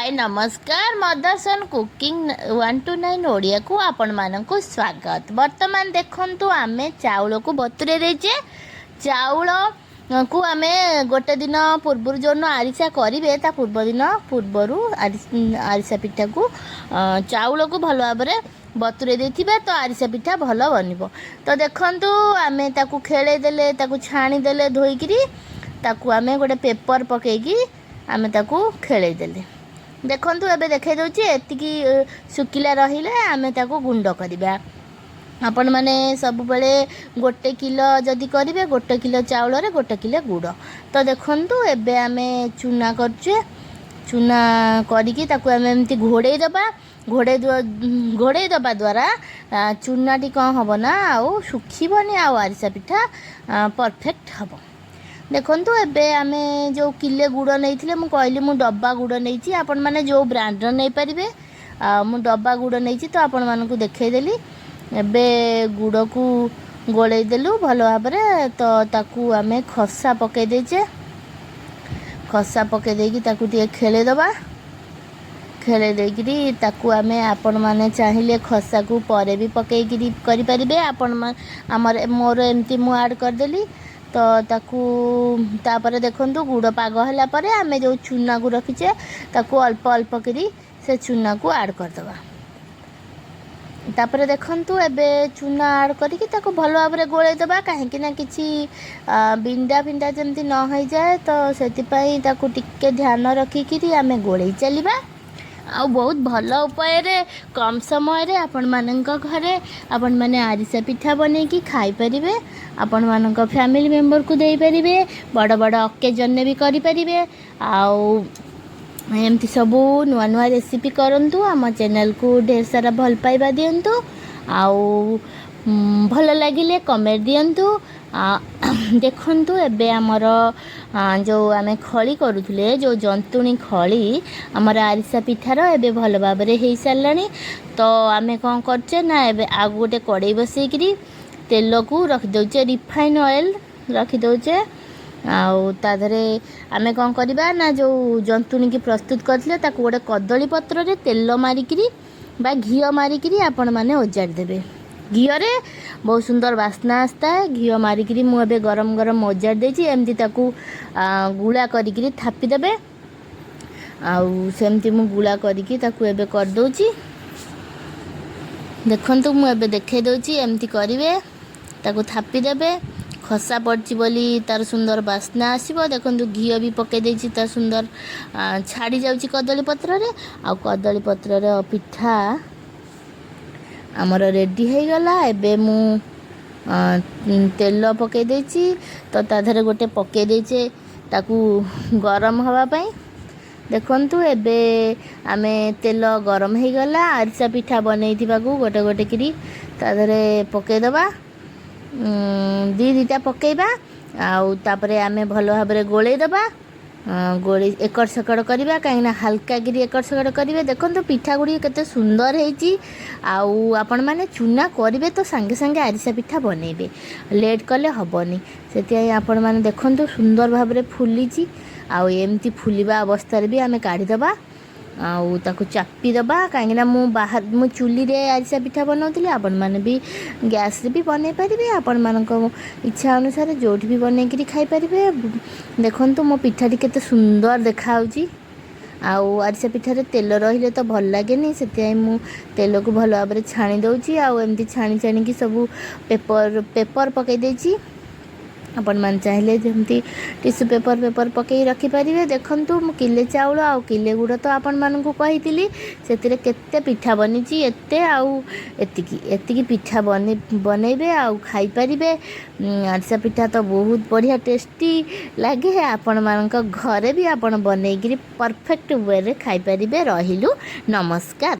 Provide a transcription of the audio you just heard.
ହାଏ, ନମସ୍କାର। ମଦର୍ସନ୍ କୁକିଂ 129 ଓଡ଼ିଆକୁ ଆପଣମାନଙ୍କୁ ସ୍ୱାଗତ। ବର୍ତ୍ତମାନ ଦେଖନ୍ତୁ, ଆମେ ଚାଉଳକୁ ବତୁରେଇ ଦେଇଛେ। ଚାଉଳକୁ ଆମେ ଗୋଟେ ଦିନ ପୂର୍ବରୁ, ଯେଉଁଦିନ ଆରିସା କରିବେ ତା ପୂର୍ବ ଦିନ ପୂର୍ବରୁ ଆରିସା ପିଠାକୁ ଚାଉଳକୁ ଭଲ ଭାବରେ ବତୁରେଇ ଦେଇଥିବେ, ତ ଆରିସା ପିଠା ଭଲ ବନିବ। ତ ଦେଖନ୍ତୁ, ଆମେ ତାକୁ ଖେଳେଇ ଦେଲେ, ତାକୁ ଛାଣିଦେଲେ ଧୋଇକିରି, ତାକୁ ଆମେ ଗୋଟେ ପେପର୍ ପକେଇକି ଆମେ ତାକୁ ଖେଳେଇ ଦେଲେ। ଦେଖନ୍ତୁ, ଏବେ ଦେଖାଇ ଦେଉଛି। ଏତିକି ଶୁଖିଲା ରହିଲେ ଆମେ ତାକୁ ଗୁଣ୍ଡ କରିବା। ଆପଣମାନେ ସବୁବେଳେ 1 କିଲୋ ଯଦି କରିବେ, 1 କିଲୋ ଚାଉଳରେ 1 କିଲୋ ଗୁଡ଼। ତ ଦେଖନ୍ତୁ, ଏବେ ଆମେ ଚୁନା କରୁଛେ। ଚୁନା କରିକି ତାକୁ ଆମେ ଏମିତି ଘୋଡ଼େଇ ଦେବା। ଘୋଡ଼େଇ ଦେବା ଦ୍ୱାରା ଚୁନାଟି କ'ଣ ହେବ ନା ଆଉ ଶୁଖିବନି, ଆଉ ଆରିସା ପିଠା ପରଫେକ୍ଟ ହେବ। ଦେଖନ୍ତୁ, ଏବେ ଆମେ ଯେଉଁ କିଲେ ଗୁଡ଼ ନେଇଥିଲେ, ମୁଁ କହିଲି ମୁଁ ଡବା ଗୁଡ଼ ନେଇଛି, ଆପଣମାନେ ଯେଉଁ ବ୍ରାଣ୍ଡର ନେଇପାରିବେ। ଆଉ ମୁଁ ଡବା ଗୁଡ଼ ନେଇଛି, ତ ଆପଣମାନଙ୍କୁ ଦେଖେଇଦେଲି। ଏବେ ଗୁଡ଼କୁ ଗୋଳେଇ ଦେଲୁ ଭଲ ଭାବରେ। ତ ତାକୁ ଆମେ ଖସା ପକେଇ ଦେଇଛେ। ଖସା ପକେଇ ଦେଇକି ତାକୁ ଟିକେ ଖେଳେଇ ଦେବା। ଖେଳେଇ ଦେଇକିରି ତାକୁ ଆମେ, ଆପଣମାନେ ଚାହିଁଲେ ଖସାକୁ ପରେ ବି ପକେଇକିରି କରିପାରିବେ। ଆପଣ ଆମର ମୋର ଏମିତି ମୁଁ ଆଡ଼୍ କରିଦେଲି। ତ ତାକୁ ତାପରେ ଦେଖନ୍ତୁ, ଗୁଡ଼ ପାଗ ହେଲା ପରେ ଆମେ ଯେଉଁ ଚୁନାକୁ ରଖିଛେ, ତାକୁ ଅଳ୍ପ ଅଳ୍ପ କରି ସେ ଚୁନାକୁ ଆଡ଼୍ କରିଦେବା। ତାପରେ ଦେଖନ୍ତୁ, ଏବେ ଚୁନା ଆଡ଼୍ କରିକି ତାକୁ ଭଲ ଭାବରେ ଗୋଳେଇ ଦେବା, କାହିଁକି ନା କିଛି ବିଣ୍ଡା ଫିଣ୍ଡା ଯେମିତି ନ ହେଇଯାଏ, ତ ସେଥିପାଇଁ ତାକୁ ଟିକେ ଧ୍ୟାନ ରଖିକିରି ଆମେ ଗୋଳେଇ ଚାଲିବା। ଆଉ ବହୁତ ଭଲ ଉପାୟରେ କମ୍ ସମୟରେ ଆପଣମାନଙ୍କ ଘରେ ଆପଣମାନେ ଆରିସା ପିଠା ବନେଇକି ଖାଇପାରିବେ, ଆପଣମାନଙ୍କ ଫ୍ୟାମିଲି ମେମ୍ବରକୁ ଦେଇପାରିବେ, ବଡ଼ ବଡ଼ ଅକେଜନରେ ବି କରିପାରିବେ। ଆଉ ଏମିତି ସବୁ ନୂଆ ନୂଆ ରେସିପି କରନ୍ତୁ, ଆମ ଚ୍ୟାନେଲକୁ ଢେର ସାରା ଭଲ ପାଇବା ଦିଅନ୍ତୁ, ଆଉ ଭଲ ଲାଗିଲେ କମେଣ୍ଟ ଦିଅନ୍ତୁ। ଦେଖନ୍ତୁ, ଏବେ ଆମର ଯେଉଁ ଆମେ ଖଳି କରୁଥିଲେ, ଯେଉଁ ଜନ୍ତୁଣୀ ଖଳି ଆମର ଆରିସା ପିଠାର ଏବେ ଭଲ ଭାବରେ ହେଇସାରିଲାଣି। ତ ଆମେ କ'ଣ କରୁଛେ ନା ଏବେ ଆଉ ଗୋଟେ କଡ଼େଇ ବସେଇକିରି ତେଲକୁ ରଖିଦେଉଛେ, ରିଫାଇନ୍ ଅଏଲ୍ ରଖିଦେଉଛେ। ଆଉ ତା ଦେହରେ ଆମେ କ'ଣ କରିବା ନା ଯେଉଁ ଜନ୍ତୁଣୀକି ପ୍ରସ୍ତୁତ କରିଥିଲେ, ତାକୁ ଗୋଟେ କଦଳୀ ପତ୍ରରେ ତେଲ ମାରିକିରି ବା ଘିଅ ମାରିକିରି ଆପଣମାନେ ଓଜାଡ଼ି ଦେବେ। ଘିଅରେ ବହୁତ ସୁନ୍ଦର ବାସ୍ନା ଆସିଥାଏ। ଘିଅ ମାରିକିରି ମୁଁ ଏବେ ଗରମ ଗରମ ଓଜାଡ଼ି ଦେଇଛି। ଏମିତି ତାକୁ ଗୁଳା କରିକିରି ଥାପି ଦେବେ। ଆଉ ସେମିତି ମୁଁ ଗୁଳା କରିକି ତାକୁ ଏବେ କରିଦେଉଛି। ଦେଖନ୍ତୁ, ମୁଁ ଏବେ ଦେଖାଇ ଦେଉଛି। ଏମିତି କରିବେ, ତାକୁ ଥାପି ଦେବେ। ଖସା ପଡ଼ିଛି ବୋଲି ତାର ସୁନ୍ଦର ବାସ୍ନା ଆସିବ। ଦେଖନ୍ତୁ, ଘିଅ ବି ପକାଇ ଦେଇଛି, ତାର ସୁନ୍ଦର ଛାଡ଼ି ଯାଉଛି କଦଳୀ ପତ୍ରରେ। ଆଉ କଦଳୀ ପତ୍ରର ପିଠା ଆମର ରେଡ଼ି ହେଇଗଲା। ଏବେ ମୁଁ ତେଲ ପକାଇ ଦେଇଛି, ତ ତା ଦେହରେ ଗୋଟେ ପକାଇ ଦେଇଛେ ତାକୁ ଗରମ ହେବା ପାଇଁ। ଦେଖନ୍ତୁ, ଏବେ ଆମେ ତେଲ ଗରମ ହେଇଗଲା। ଆରିସା ପିଠା ବନେଇଥିବାକୁ ଗୋଟେ ଗୋଟେ କିରି ତା ଦେହରେ ପକାଇଦେବା, ଦୁଇ ଦୁଇଟା ପକାଇବା। ଆଉ ତାପରେ ଆମେ ଭଲ ଭାବରେ ଗୋଳେଇ ଦେବା। ଗୋଳେଇ ଏକଡ଼ ସେକଡ଼ କରିବା, କାହିଁକିନା ହାଲକା କିରି ଏକଡ଼ ସେକଡ଼ କରିବେ। ଦେଖନ୍ତୁ, ପିଠା ଗୁଡ଼ିକ କେତେ ସୁନ୍ଦର ହେଇଛି। ଆଉ ଆପଣମାନେ ଚୁନା କରିବେ ତ ସାଙ୍ଗେ ସାଙ୍ଗେ ଆରିସା ପିଠା ବନେଇବେ, ଲେଟ୍ କଲେ ହେବନି। ସେଥିପାଇଁ ଆପଣମାନେ ଦେଖନ୍ତୁ, ସୁନ୍ଦର ଭାବରେ ଫୁଲିଛି। ଆଉ ଏମିତି ଫୁଲିବା ଅବସ୍ଥାରେ ବି ଆମେ କାଢ଼ିଦେବା ଆଉ ତାକୁ ଚାପିଦେବା, କାହିଁକିନା ମୁଁ ବାହାର ମୁଁ ଚୁଲିରେ ଆରିସା ପିଠା ବନାଉଥିଲି। ଆପଣମାନେ ବି ଗ୍ୟାସ୍ରେ ବି ବନେଇ ପାରିବେ। ଆପଣମାନଙ୍କ ଇଚ୍ଛା ଅନୁସାରେ ଯେଉଁଠି ବି ବନେଇକିରି ଖାଇପାରିବେ। ଦେଖନ୍ତୁ, ମୋ ପିଠାଟି କେତେ ସୁନ୍ଦର ଦେଖାହେଉଛି। ଆଉ ଆରିସା ପିଠାରେ ତେଲ ରହିଲେ ତ ଭଲ ଲାଗେନି, ସେଥିପାଇଁ ମୁଁ ତେଲକୁ ଭଲ ଭାବରେ ଛାଣି ଦେଉଛି। ଆଉ ଏମିତି ଛାଣି ଛାଣିକି ସବୁ ପେପର୍ ପେପର୍ ପକାଇ ଦେଇଛି। ଆପଣମାନେ ଚାହିଁଲେ ଯେମିତି ଟିସୁ ପେପର୍ ପେପର୍ ପକାଇ ରଖିପାରିବେ। ଦେଖନ୍ତୁ, ମୁଁ କିଲେ ଚାଉଳ ଆଉ କିଲେ ଗୁଡ଼ ତ ଆପଣମାନଙ୍କୁ କହିଥିଲି, ସେଥିରେ କେତେ ପିଠା ବନିଛି, ଏତେ। ଆଉ ଏତିକି ଏତିକି ପିଠା ବନେଇବେ ଆଉ ଖାଇପାରିବେ। ଆରିସା ପିଠା ତ ବହୁତ ବଢ଼ିଆ ଟେଷ୍ଟି ଲାଗେ। ଆପଣମାନଙ୍କ ଘରେ ବି ଆପଣ ବନେଇକିରି ପରଫେକ୍ଟ ୱେରେ ଖାଇପାରିବେ। ରହିଲୁ, ନମସ୍କାର।